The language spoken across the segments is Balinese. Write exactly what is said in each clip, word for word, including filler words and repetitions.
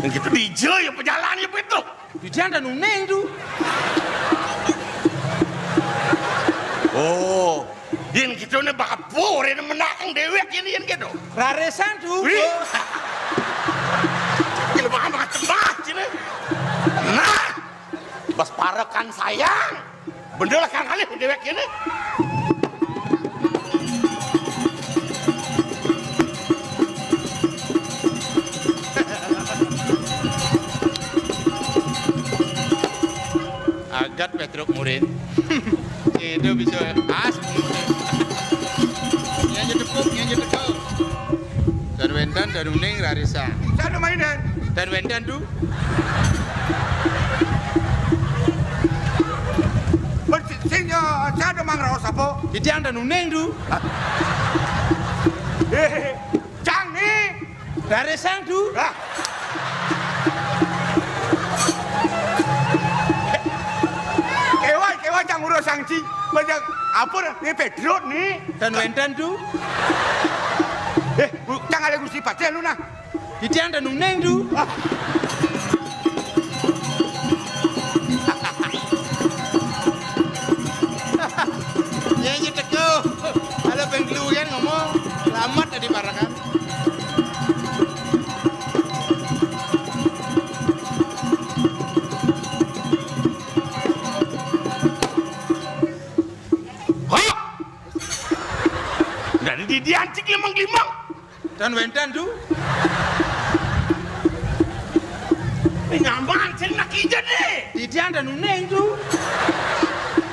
Yang kita dija ya pejalan ya Petruk. Dija ada nuning tu. Oh, yang kita ni bapa orang menang dewek ini yang gitu. Raresan tu. Wih. Gila banget macam sini. Nah, bas parakan sayang. Bener lah kang alih dewek ini. Agat Petruk murid. Itu bisa as. Yang je tepuk, yang je tepuk. Tan wentan, tan uning, rarisan. Sana mainan. Tan wentan tu. Sing, eh, saya ada mangraos apa? Titiang tan uning tu. Eh, cang ni. Rarisang tu. Ah. Kewa, kewa cang urus sangci. Macam apa ni Pedro ni? Tan wentan tu. Eh, cang ada gusti patih lu nah. Titiang tan uning tu. Ah. Ya, ya, teko. Kalau penggeluan ngomong, selamat tadi parakan. Hah? Dari di diancik limang-limang. Tan wentan tu. Ini nyaman, sing nak ija deh. Titiang tan uning tu.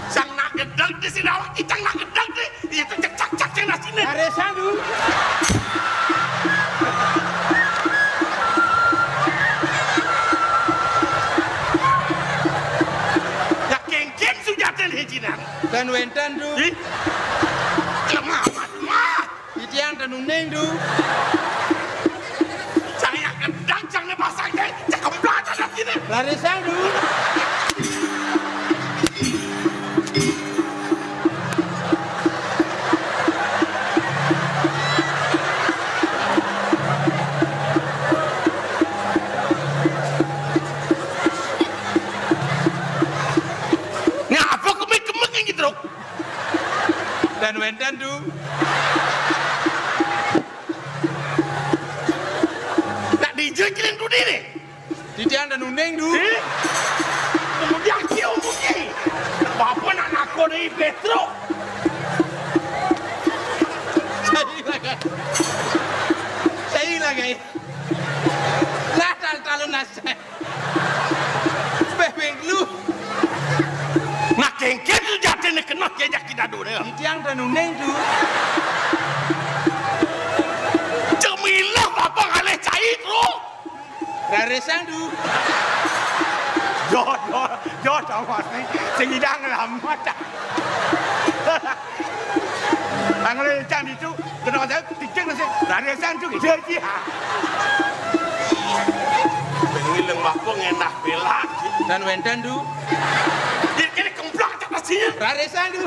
Sang nak gedeg di sini awak kita nak gedeg deh. Iya tu cak cak cak sing nak sini. Rarisang tu. Ya kengken sujatin hijinan. Tan wentan tu. Ih. Lemah amat, lemah. Titiang tan uning tu. Cang ya gedeg, cang ni pasang, cang cekemplak aja dah sini. Rarisang tu. Ngapa kemek-kemek yang gitu? Tan wentan tu. Nak dijengkelin tu diri. Titiang tan uning tu. Eh? Kemudian kau mungkin. Bapa nak nakon dari Petro. Saya lah kan. Saya lah kan. Lah tal talun nasai. Bebeng lu. Nak kengken tu jatuh ni kena kejak kita dulu ya. Titiang tan uning tu. Cemilah bapa ngalih cai tu. Rarisang tu. Yo, yo, yo, Thomas ni. Sing idang lambat. Itu, kenapa saya titik nasi? Rarisang tuh gitu aja. Bengi leng bapa ngenah belak. Tan wénten, Du. Kira-kira kemplak cak nasinya. Rarisang, Du.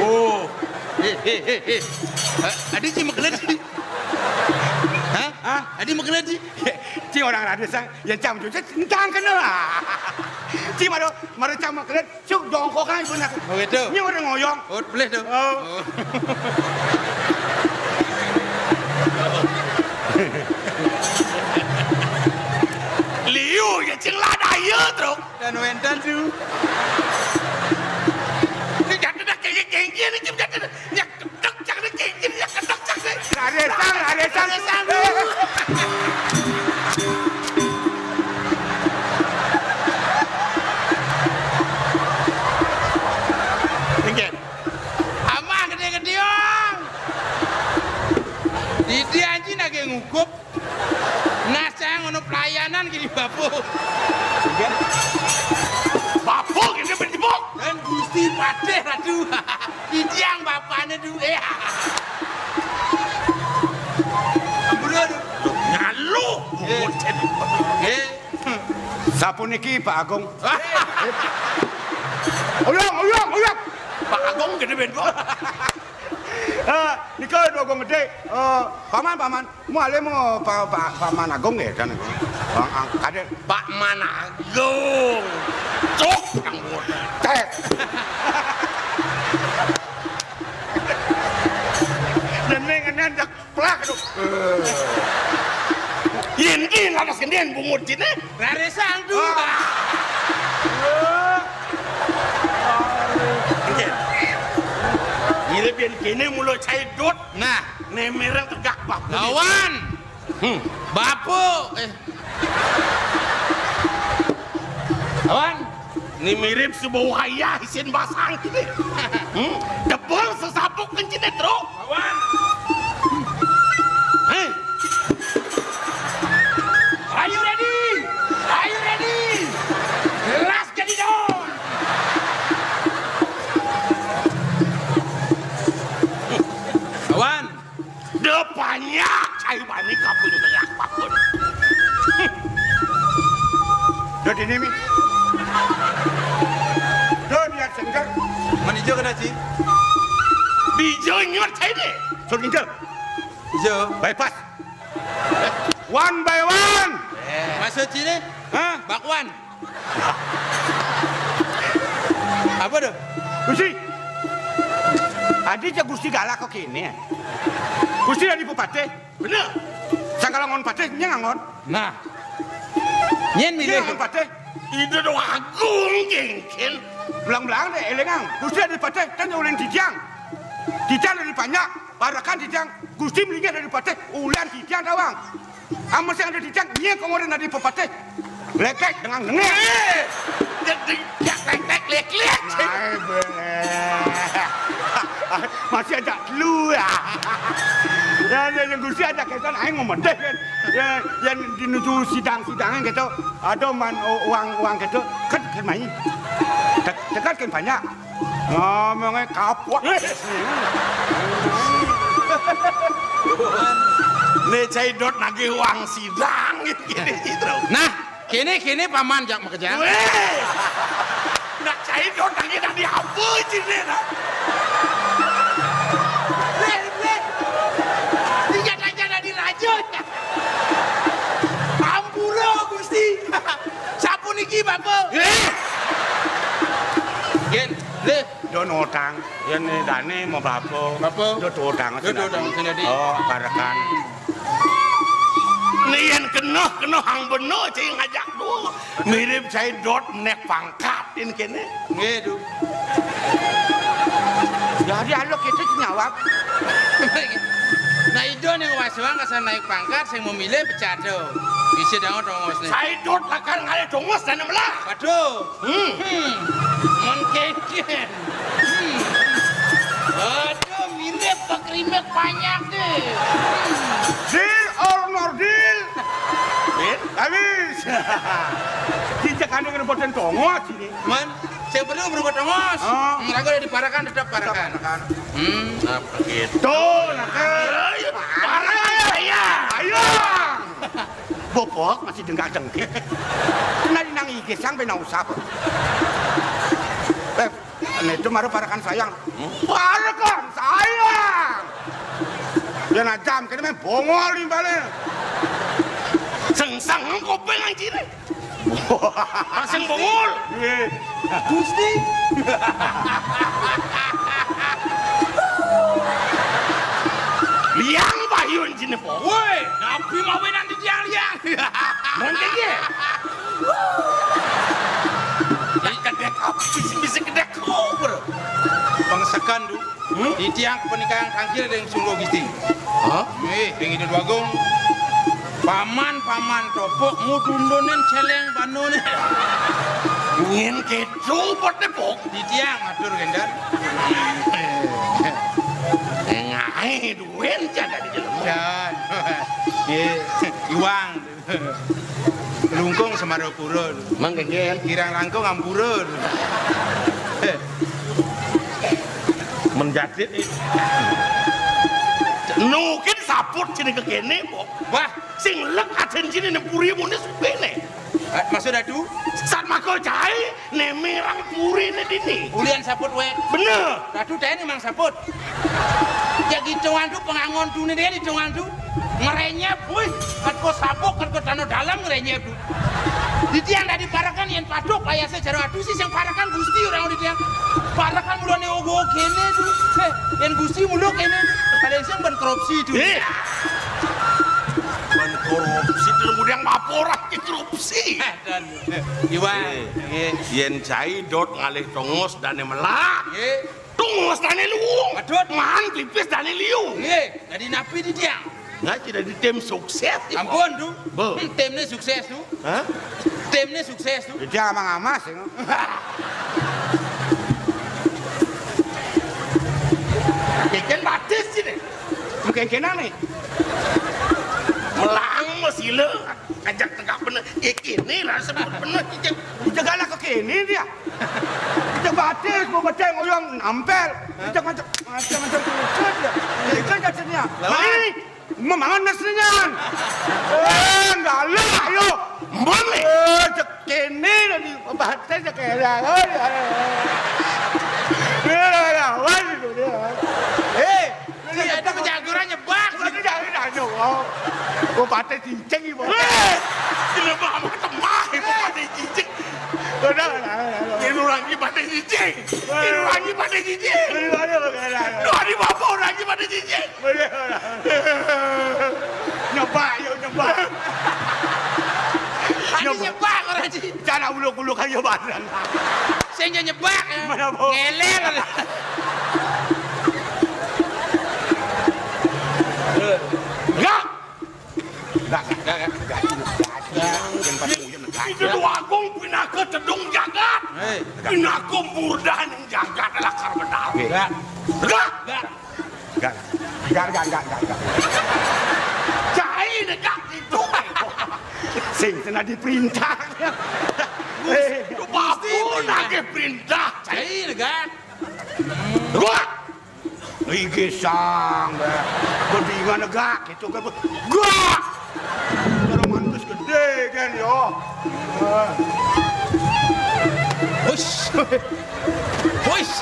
Oh. Eh, eh, eh, eh. Eh, adi ci magelet. Hah? Hah? Adi magelet ci. Ci orang rarisang, ya cam cuci, entang kena lah. Ci maro, maro cam magelet, cuk jongkok aja bener. Oh, gitu. Ini orang ngoyong. Oh, boleh tuh. Oh. Oh. Liu, ya cing lah daya, truk. Tan wénten, Du. Ini jatuh dah kengki-kengki, ini cing jatuh dah. Nyak kedek, cak dah kengki, nyak kedek, cak dah. Rarisang, rarisang. Rarisang, Du. Inggih. Amah gedé-gedé, Ong. Didi anjing lagi ngukup. Nah, saya ngono pelayanan gini, Bapu. Bapu gini berjebuk. Dan Gusti Patih, aduh. Didiang bapaknya duwe. Ampun, aduh. Nyalu. Eh. Eh. Sapuniki, Pak Agung. Uyang, uyang, uyang. Pak Agung gede ben, Bu. Eh, nika Dua Agung Gedé. Eh, paman, paman. Mu alih mu pa-, pa-, paman agung nggih, kan. Bang Ang-, Kadé. Pak Man Agung. Cuk, kang bodoh. Tes. Dene ngenen dak plak, aduh. Yén ki lantas gendén bungut cine. Rarisang, Du. Ah. Nggih. Mirip yén kéné mula cai dot. Nah, né mireng tegak, Pak. Lawan. Hmm. Bapu, eh. Lawan. Né mirip sebuah wayah isin basang kéné. Hmm. Tebel sesapuk kencine, Truk. Lawan. Hei. Are you ready? Are you ready? Jelas jadi don. Lawan. Da panyak cai bani kaping tengah bakun. Da dini mi. Da niat sengkak. Mani ijo kena ci? Bija nyot cai deh. Sur nginjel. Ijo. Bypass. One by one. Maksud cine? Hah? Bakwan. Apa tuh? Gusti. Adi cak Gusti galak kok kéné. Gusti dadi pepatih. Bener. Sangkala ngon patih, nyén ngangon. Nah. Nyén milih. Nyén ngangon patih. Ida Dua Agung, kéngkén. Belang-belang deh, élingang. Gusti dadi patih, kan ulin titiang. Titiang dadi panyak, barakan titiang. Gusti melinggih dadi patih, ulin titiang tawang. Amun sing ada cicak, nyék komorin adi pepatih. Léklék dengan dengér. Eh, jadi jak léklék, léklék. Ay, boleh. Masih ajak telu ya. Ya, ya, yang Gusti ajak kéto, aing ngomong deh kan. Ya, yang di nuju sidang-sidangan kéto. Ada man o-, uang-uang kéto. Kan, kan main. Dek-, dekat kan banyak. Ngomongnya kapok. Né cai dot nagih uang sidang gitu, gitu. Nah, kéné, kéné paman jak makejang. Wéh. Nak cai dot nagih dari apa cine, nah? Wéh, wéh. Ingat aja dari raja. Ampura, Gusti. Sapuniki, Bapak. Eh. Gén, lih. Dot utang, yén dané mau bapa. Bapa. Dot utang. Dot utang, sing dadi. Oh, parekan. Né yén kena, kena hang bena, cing ngajak dua. Mirip cai dot naik pangkat, ini kéné. Nggih, Du. Dadi aluk itu nyawab. Nah, itu nih wasuang kasar naik pangkat, sing memilih pecat, Du. Bisa dangu dongos nih. Cai dot lakar ngalih dongos dan melah. Waduh. Hmm. Hmm. Mengkengken. Hmm. Aduh, mirip pakrimek panyak deh. Deal or no deal? Habis. Cicak kandang rebutan tongos ini. Man, saya perlu berbuat tongos. Oh. Hmm, lagu ada di parakan, tetap parakan. Parakan. Hmm, apa gitu? Tuh, nah, kan. Ayo, parakan saya. Ayo. Bobok masih dengkak-dengkik. Kena dinang igit sang bena usap. Eh, ini itu maru parakan sayang. Parakan sayang. Dia najam, kena main bongol ni balik. Sengsang kopeng anjir. Pasang bongol. Iya. Gusti. Liang bayun sini po. Woi, napi mawe nanti dia liang. Mungkin dia. Yang kedek apa sih bisa kedek kau, bro? Pangsekan tu. Hmm? Titiang paningkang tangkil ring Sungguh Gisting. Hah? Eh, ring Ida Dwagung. Paman, paman topok ngudundunin celeng banone. Ngin kecu pete pok. Titiang matur, Gender. Ngae duen jada di jelema. Jan. Eh, iwang. Lungkung Semarapura. Mang kengken. Kirang langkung ampura. Menjadit. Nukin saput sini ke kene, Pok. Wah, sing lek ajen sini nempuri mune supene. Eh, maksud adu? Sat mako cai, ne mirang puri ne dini. Ulian saput wek. Bener. Adu teni mang saput. Ya gitu antu pengangon tu ne dia di tu antu. Ngerenyep, wih, kat ko sabuk, kat ko tanah dalam ngerenyep tu. Di tiang dari parakan yang paduk, ayah saya jero adu sih yang parakan gusti orang di tiang. Parakan mulane ogo kene tu. Eh, yang gusti mulu kene tu. Kalian sih ban korupsi tu. Eh. Ban korupsi tu kemudian laporan ke korupsi. Eh, dan, eh, Iwan. Eh, eh. Yen cai dot ngalih tongos dane melak. Eh. Tungos dane luung. Aduh. Man pipis dane liu. Nggih, dadi napi di tiang? Ngaji dadi tim sukses. Ampun, Du. Bo. Hmm, timne sukses, Du. Hah? Timne sukses, Du. Dia amang amas, ya. Keken batis sini. Mungkin kena nih. Melang masih le. Ajak tegak bener. Iki ni lah sebut bener. Ijak galak ke kene dia. Ijak batis, mau bedeng, oyong nampel. Ijak macam, macam, macam, macam, dia. Ijak jatuhnya. Lawan. Mari, memangan nasinya. Eh, galak, ayo. Mbon ni. Eh, cek kene tadi, batis cek kene. Oh, ya, ya. Dia lawan itu dia. Eh, Iya, itu penjaguran nyebak. Itu jangan nanya, oh. Oh, batis cicing, Ibu. Eh, sila mama temah, Ibu, batis cicing. Udah, udah, udah, udah. Ini orang ni batis cicing. Ini orang ni batis cicing. Aduh, aduh, aduh, aduh. Duh, ini bapak orang ni batis cicing. Udah, udah. Nyebak, yuk, nyebak. Ani nyebak orang cicing. Cara uluk-uluk aja barang. Sing nyebak, ya. Mana, Bu? Ngelel. Enggak. Enggak, enggak, enggak, enggak. Yang paling ujung negara. Ida Dwagung pinaka tedung jagat. Hei. Pinaka murdaning jagat lakar benar. Enggak. Enggak. Enggak. Enggak, enggak, enggak, enggak, enggak. Cai negak itu. Sing kena diperintah. Eh, Gusti, Gusti nagih perintah. Cai negak. Gua. Iki sang, be. Bedingan negak gitu kan. Gua. Kalau mantus gede kan yo. Hush. Hush.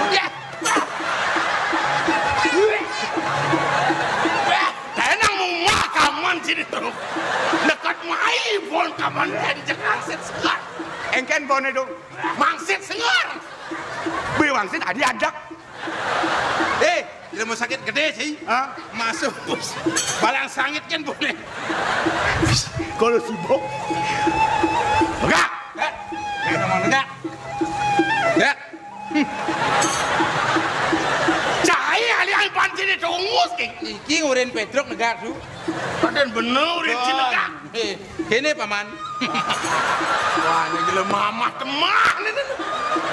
Ya. Tenang mau makaman sini terus. Dekat mai pon kaman dan jengangsit segar. Engken pon itu. Mangsit segar. Bi wangsit adi adak. Eh, di rumah sakit gede sih. Hah? Masuk. Balang sangit kan boleh. Kalau sibuk. Enggak. Enggak. Enggak. Enggak. Cai ali ai panci di tungus ki. Iki ngurin Petruk negak tu. Padan bener urin cinegak. Eh, kene paman. Wah, ini jelema mah temah ni.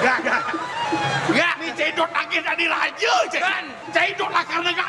Enggak, enggak. Enggak. Ni cai dot lagi tadi raja cai. Kan. Cai dot lah karena enggak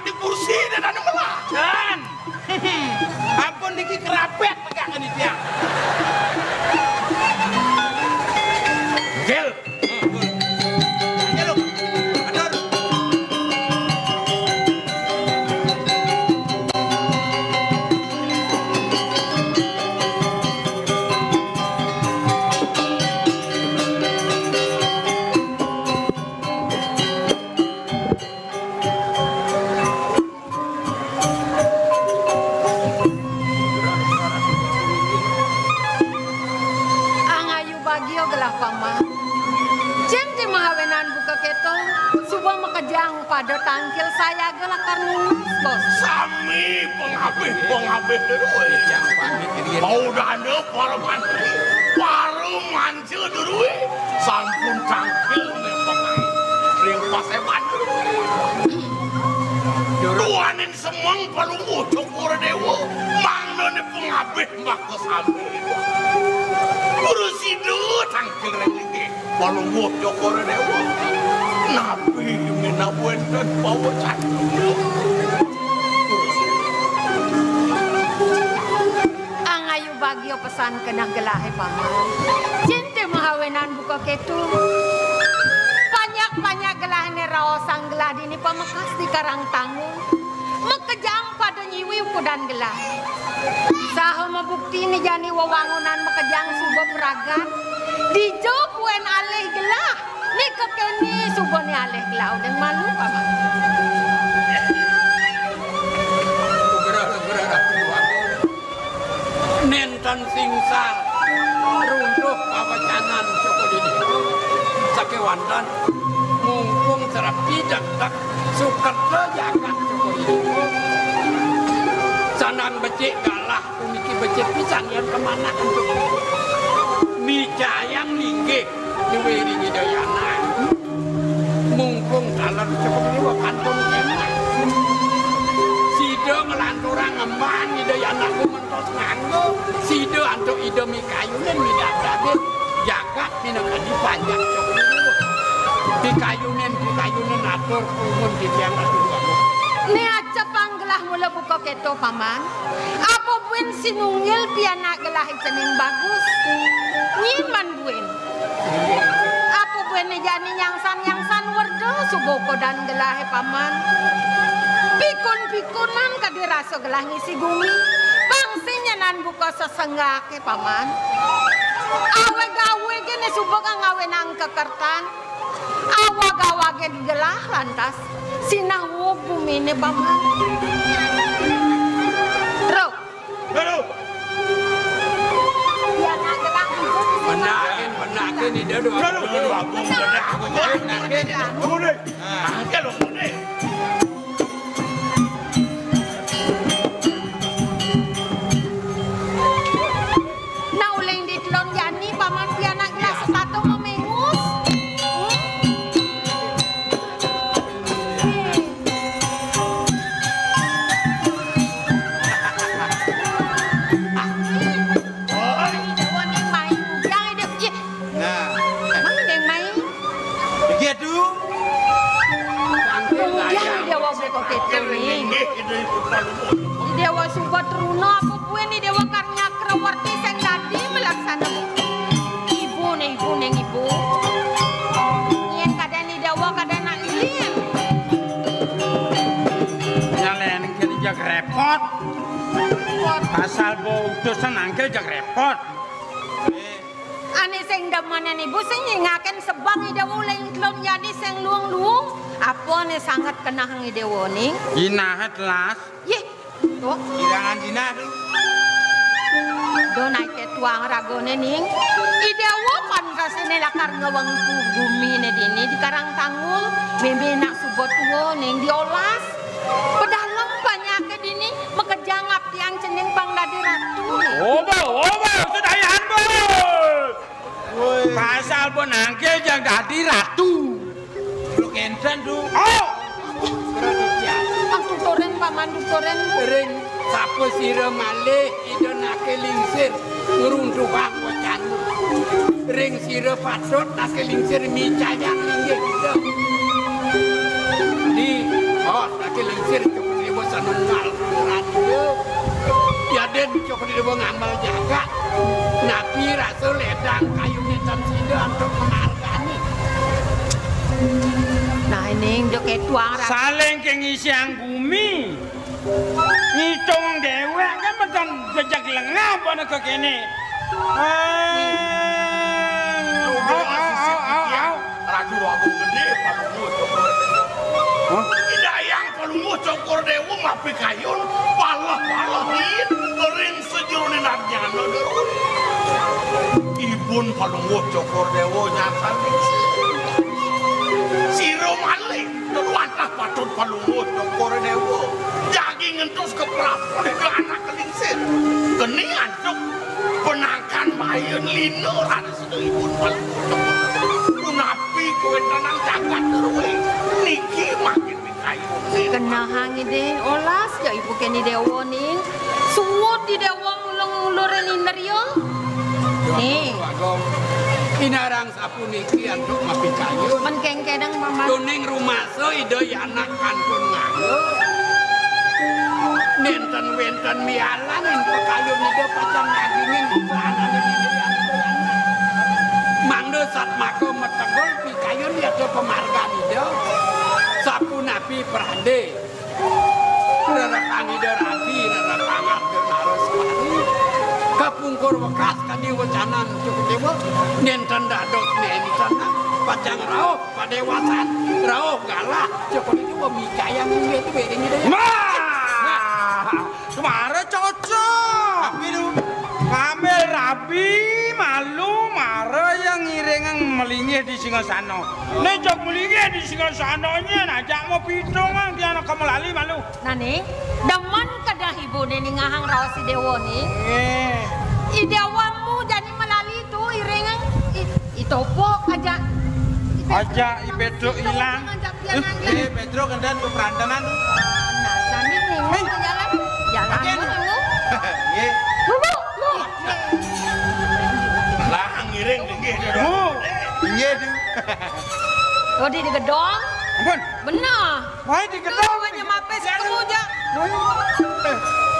Pada tangkil sayaga lakar nunas, Bos. Sami pangabih-pangabih Drué. Mau dana para mantri, para manca Drué. Sampun tangkil nepangan ring paseban Drué. Duaning semeng Palungguh Cokor Déwa, mangdané pangabih maka sami. Guru sida tangkil ring linggih. Palungguh Cokor Déwa. Napi minab wénten pawecan? Angayu bagia pesan keneh gelahé, Paman. Cinta mahawenan buka kéto. Panjak-panjak gelahé né raosang gelah dini pamekas di Karang Tanggul. Makejang pada nyiwi ukudan gelah. Saha mabukti né jani wewangunan makejang suba pragat. Dija buin alih gelah. Né kékéné suba né alih gelah, uling malu, Paman. Nugraha, nugraha, Ratu Déwa Agung. Nénten singsar runtuh pawecanan Cokor Déwa. Sakéwanten mumpung srepi dekdek sukerta jagat Cokor Déwa. Sandang becik galah puniki becik pisan yén kamanah antuk micayang linggih. Nuwun ring Ida Yana. Mumpung taler Cokor Déwa kantun kénak. Sida nglanturang ngemban Ida Yana gumentos nganggo. Sida antuk Ida mikayunin midabdabin jagat minakadi panjak Cokor Déwa. Pikayunin, pikayunin atur pumun titiang Ratu Déwa Agung. Né acepang gelah mula buka kéto, Paman. Apa buin sinunggil pianak gelahé cening bagus? Nyén man buin. Apa buin né jani nyangsan-nyangsan werda suba ukudan gelahé, Paman. Pikun-pikunan kadi rasa gelah ngisi gumi. Pang sing nyanan buka sesenggaké, Paman. Awag-awagé né suba kang ngawinang kekertan. Awag-awagé gelah lantas sinah wug guminé, Paman. Truk. Aduh. Benakin, benakin, Ida Déwa Agung. Aduh, Ida Déwa Agung. Benakin. Tunggu deh. Nah, tunggu deh. Nah, uling di telon jani, Paman pianak gelah setata mamengus. Oi, Déwa ning mai, ujang Ida. Ih, nah. Mang ning mai. Begitu. Ujang Déwa buka kéto ning. Déwa suba truna apa buin Déwa Karnyakrawarti sing dadi malaksana ibu ning ibu ning ibu. Yén kadén Déwa kadén nak lilin. Nyalén kene jag repot. Pasal bo utusan angkel jag repot. Ané sing demenan ibu sing nyingakin sebeng Ida uling telon jani sing luung-luung. Apa né sanget kenahang Ida ning? Inahet las. Yih, tuh. Irangan dina tuh. Do naik tuang ragone ning. Ida pantas ini lakar ngewengku gumi né dini di Karang Tanggul. Mémé nak suba tua ning diolas. Pedalem banyake dini makejang aptian cening pang dadi ratu. Oba, oba, sedayan, Bos. Woi. Pasal pun angke jang dadi ratu. Lu kenten, Du. Oh. Ang tuturin, Paman, tuturin. Ring sapa sira malih Ida nake lingsir ngruntuhang wecanmu. Ring sira patut nake lingsir micayang linggih Ida. Di, oh, nake lingsir kepriwe senengal radia. Yadin kepriwe ngamel jagat. Napi rasa ledang kayune tan sida antuk menargani. Nah, ini njuk etuang ra- Saling ke ngisiang gumi. Ngitung dewek kan matan bejak lengah pada ke kene. Ah. Ratu Agung Gede, Palungguh Cokor Dewa. Hah? Idayang Palungguh Cokor Dewa mapikayun, paleh-palehin ring sajeroning arnyana Dewa. Ibun Palungguh Cokor Dewa nyatan. Sira malih, tur wantah Patut Palungguh Cokor Dewa. Jagi ngentos ka prapun ida anak kelingsir. Keni antuk penangkan mayun lina raris ida ibun Palungguh Cokor. Punapi kawentenan jagat Derwe niki makin mikayun. Kenehang Ida, olas ja ibu keni dewa ning. Suud di dewa mulung-mulurin indria. Nih. Agung, inarang sapuniki antuk mapikayun. Men kengkenang, Paman. Tuning rumasa Ida anak kantun nganggo. Nenten wenten mialan ing pakayun Ida pacang dagingin bukanan Ida. Mangda satmaka mategul pikayun yata pamargan Ida. Sapunapi prade. Rerekan Ida rabi, rerekan Arjuna Leswari. Kapungkur wekas kadi wecanan Cokor Dewa, nenten dados nenten, pacang rauh padewasan, rauh galah Cokor Dewa mikayang inggih tu, inggih tu. Nah! Mara cocok. Tapi lu ngambil rabi malu mara yang ngiringang melinggih di singgasana. Nek jog melinggih di singgasana nyen ajak mau pitung mang dia nak kamu lali malu. Nani, demen kedah ibu ni ningahang raos si dewa ni. Eh. I dewamu jani melali tu iringang i, i topok aja. Aja i Pedro ilang. Aja pian angin. Eh, Pedro kendan ke perantanan. Nah, nani ni mau jalan. Jalan. Oke. Mau. Ye. Bubuk. Lah, ngiring linggih dia. Oh. Iya, Du. Oh, di gedong. Ampun. Benar. Wah, di gedong. Tuh, banyak mapes ketemu aja.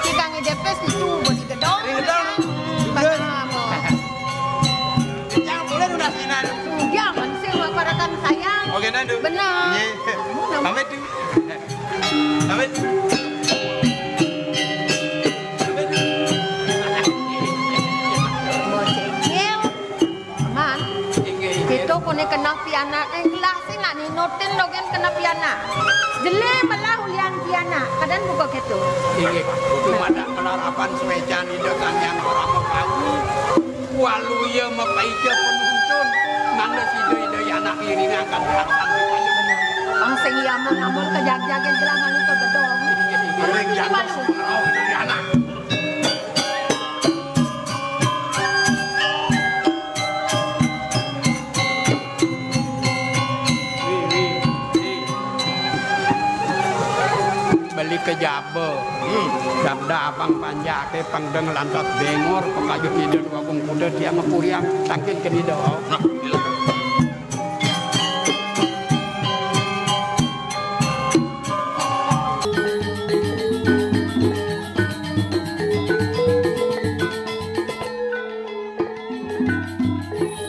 Kita ngidepes itu, di gedong. Di gedong. Benar, mau. Yang boleh udah sinan. Jangan sih, mau pada kan sayang. Oke, Nandu. Benar. Iya. Kamu nama? Pamit, Du. Pamit. Pamit. Bocil. Man, inggih, inggih. Kita punya kena pianak, eh, gelah sih nak ninutin dogen kena pianak. Jelé melah ulian pianak, kadang buka gitu. Inggih, cuma ada penarapan suécan Ida Sang Hyang Rama Kawi. Waluya mapaica penuntun, mangda sida Ida anak ngiring angkat rasan. Pang sing iya mun amun kejag-jagan gelah malu ke gedong. Inggih, inggih. Orang ini malu. Beli ke jaba. Hmm. Sabda abang panjake pang deng lantas bengor, pekayun ida dua bung kuda tiang ngepuriang tangkin ke ida. Nah,